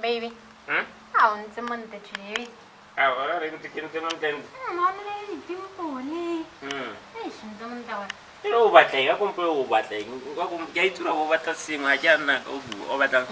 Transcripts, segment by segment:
Baby. A o ntse montle today. A ora re ntse ke ntse montle. O na le dipimpole. Eish, ntse montle wa. E re o batla eng? A kompo o batla eng? Ka kompo ke a itse gore o batla sengwe ga ke a nna ka o bua. O batlang?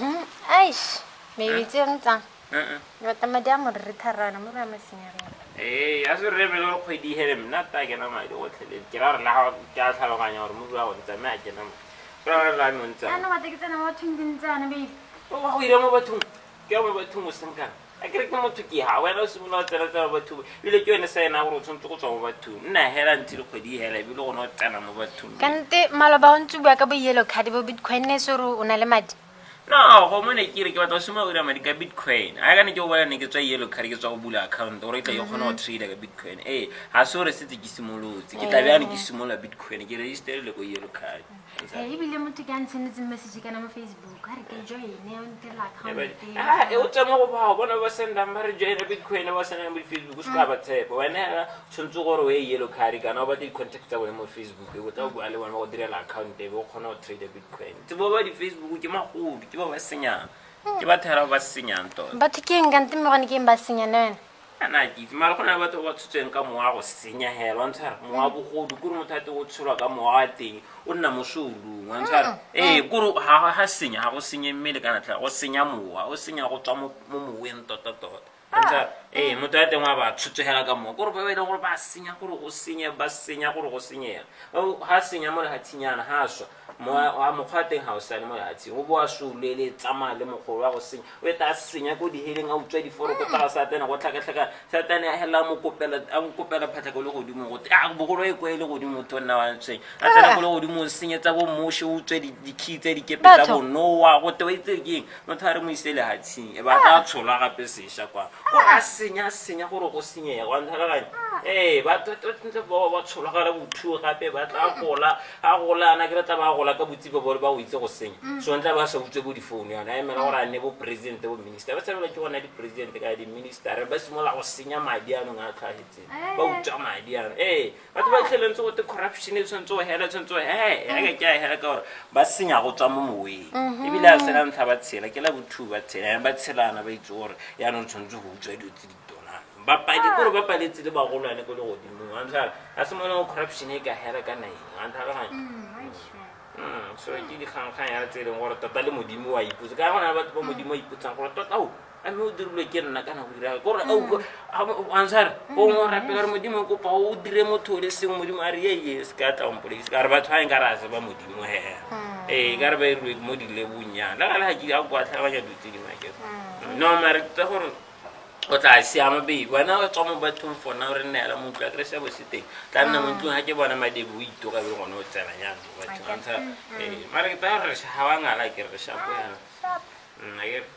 Eish, baby tse ntsang. Ke batla madi a moriri tharana mo re a masinyana. Ee, a se re remele gore kgwedi e hele nna ta kena madi gotlhelele. Ke ra gore la ga ke a tlhaloganya gore mo bua go ntse mme a kena madi. Ke ra gore la me o ntse. Jaanong batla ke tsena mo bathong ke ntsana baby. O wa go ira mo bathong. Ke mo bathong o senkang. A kere ke motho ke ha wena o simolola o tsena tsena mo bathong. Ebile ke yone sign ya gore o tshwanetse go tswa mo bathong. Nna hela until kgwedi e hela ebile gone o tsena mo bathong. Kante maloba o ntse o bua ka bo yellow card bo bitcoin ne se gore o na le madi. No, go mo ne ke re ke batla go simolola go dira madi ka bitcoin. A ka ne ke go bona ne ke tswa yellow card ke tswa go bula account gore e tle ke kgone go trader ka bitcoin. Ee, ga se gore setse ke simolotse. Ke tla be ne ke simolola bitcoin ke registerile ko yellow card. Ee, ebile motho ke a ntshwanetseng message kana mo Facebook a re ke joine o ntirela account. Ah, e o tswa mo go bao bona ba sendang ba re join bitcoin ba sendang mo di-Facebook o se ka ba tshepa. Wena hela tshwanetse gore o ye yellow card kana o batle di-contact tsa bone mo Facebook e o tla bua le bone ba go direla account e be o kgona go trader bitcoin. Tse bo ba di-Facebook ke magodu ke ba ba senyang. Ke batho hela ba ba senyang tota. Batho ke eng kante mme gone ke eng ba senyang le wena? Ana ke itse mara go na le batho ba ba tshotsweng ka mowa wa go senya hela wa ntshwara mowa wa bogodu kore motho a te o tsholwa ka mowa wa teng o nna mo soulong wa ntshwara ee kore ga senya ga go senye mmele kana tlha go senya mowa o senya go tswa mo moweng tota tota wa ntshwara ee motho a teng wa ba tshotswe hela ka mowa kore ba ba e leng gore ba senya gore go senya ba senya gore go senyega ga senya mo lehatsheng yana ga swa Mowa mokgwa wa teng ga o sale mo lehatsheng o boa soulele tsamaya le mogolo wa go senya o eta a senya ko diheleng a utswa diforoko tsa ga satane go tlhakatlhakana satane a hela a mo kopela phatlha ko le godimo go a bogolo e ko e le godimo motho o nna wa tshwenya a tsena ko le godimo o senyetsa bo moshe o utswe di-key tsa dikepe tsa bonoa go te o itse keng motho a re mo ise lehatsheng e ba tla tsholwa gape sesha kwa go a senya senya gore go senyega wa ntlhaloganya ee batho bao ba tsholwa gale bothuo gape ba tla gola a gola ana ke re tla ba gola ka botsipa bole ba go itse go senya so ntla ba sa utswe bo difounu yana a emela gore a nne bo president bo minister ba tshabela ke gona di-president ka di-minister ba simolola go senya madi anong a tlhagetseng ba utswa madi ano ee batho ba tlheleng tse gote corruption e tshwanetse go hela tshwanetse go he ya ka ke a hela ka gore ba senya go tswa mo moweng ebile a sena ntlha ba tshela ke la bothuo ba tshela ba tshelana ba itse gore yaanong tshwanetse go utswa dilo tse di tonana ba padi kore ba paletse le bagolwane ko legodimong wa ntlha ga se mone go corruption e ka hela ka naeng wa ntlhaloganya so ke dikgangkgang ya tse e leng gore tota le modimo wa ipotsa ka go na le batho ba modimo wa ipotsang gore tota o a mme o dirilwe ke nna kana go dira kore answer o mo rapela re modimo kopa o dire motho o le sengwe modimo a re ye ye se ka tla ompolekise ka re batho ga eng ka re a se ba modimo he ee ka re ba irilwe mo dilebong yana le gale ga ke a kwa tlhaloganya dilo tse dingwe akere no mare tsa gore o tla siama babe wena o tswa mo bathong for now re nne hela mo ntlong a kry se bo se teng tla nna mo ntlong ga ke bona madebe o itoka be gone o tsena nyana mo bathong a ntsha ee mare ke taya gore ga wa ngala ke re shapo yana akere.